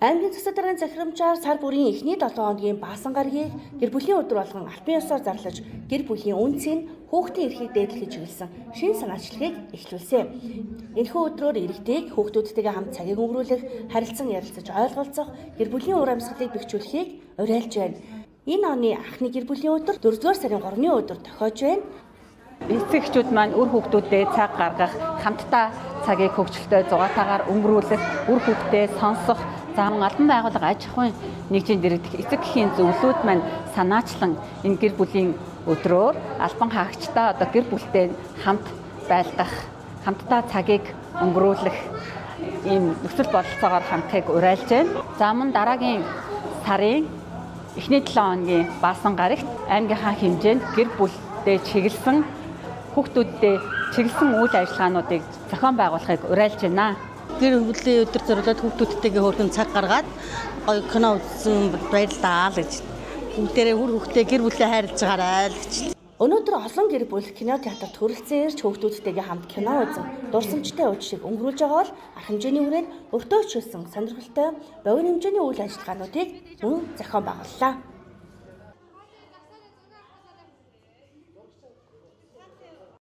Аймгийн засаг даргын захирамжаар сар бүрийн эхний 7 хоногийн баасан гарагийг гэр бүлийн өдөр болгон албан ёсоор зарлаж, гэр бүлийн үнцийг хүүхдийн эрхийг дээдлэхэд чиглэсэн шинэ санаачлагыг эхлүүлсэн. Энэхүү өдрөөр иргэдийг хүүхдүүдтэйгээ хамт цагийг өнгөрүүлэх, харилцан ярилцаж ойлголцох, гэр бүлийн уур амьсгалыг бэхжүүлэхийг уриалж байна. Энэ оны анхны гэр бүлийн өдөр 4-р сарын 3-ны өдөр тохиож байна. Эцэг эхчүүд маань үр хүүхдүүдэд цаг гаргах, хамтдаа цагийг хөгжилтэй зугаатаагаар өнгөрүүлэх, үр хүүхдээ сонсох, за мөн албан байгууллага, аж ахуйн нэгжийн дэргэдэх эцэг эхийн зөвлөлүүд маань санаачлан энэ гэр бүлийн өдрөөр албан хаагчдаа одоо гэр бүлтэй хамт байлгах, хамтдаа цагийг өнгөрүүлэх ийм нөхцөл бололцоогоор хандахыг уриалж байна. За мөн дараагийн сарын эхний 7 хоногийн баасан гарагт аймгийнхаа хэмжээнд гэр бүлдээ чиглэсэн, хүүхдүүддээ чиглэсэн үйл ажиллагаануудыг зохион байгуулахыг уриалж байна. Гэр бүлийн өдөр зориулаад хүүхдүүдтэйгээ хөөрхөн цаг гаргаад гоё кино үзсэн, баярлалаа л гэж. Бүгдээрээ үр хүүхдээ, гэр бүлээ хайрлаж байгаарай л гэж. Өнөөдөр олон гэр бүл кино театрт хүрэлцэн ирж хүүхдүүдтэйгээ хамт кино үзэн дурсамжтай үдшийг өнгөрүүлж байгаа бол арга хэмжээний хүрээнд өртөө чиглэсэн сонирхолтой богино хэмжээний үйл ажиллагаануудыг мөн зохион байгууллаа.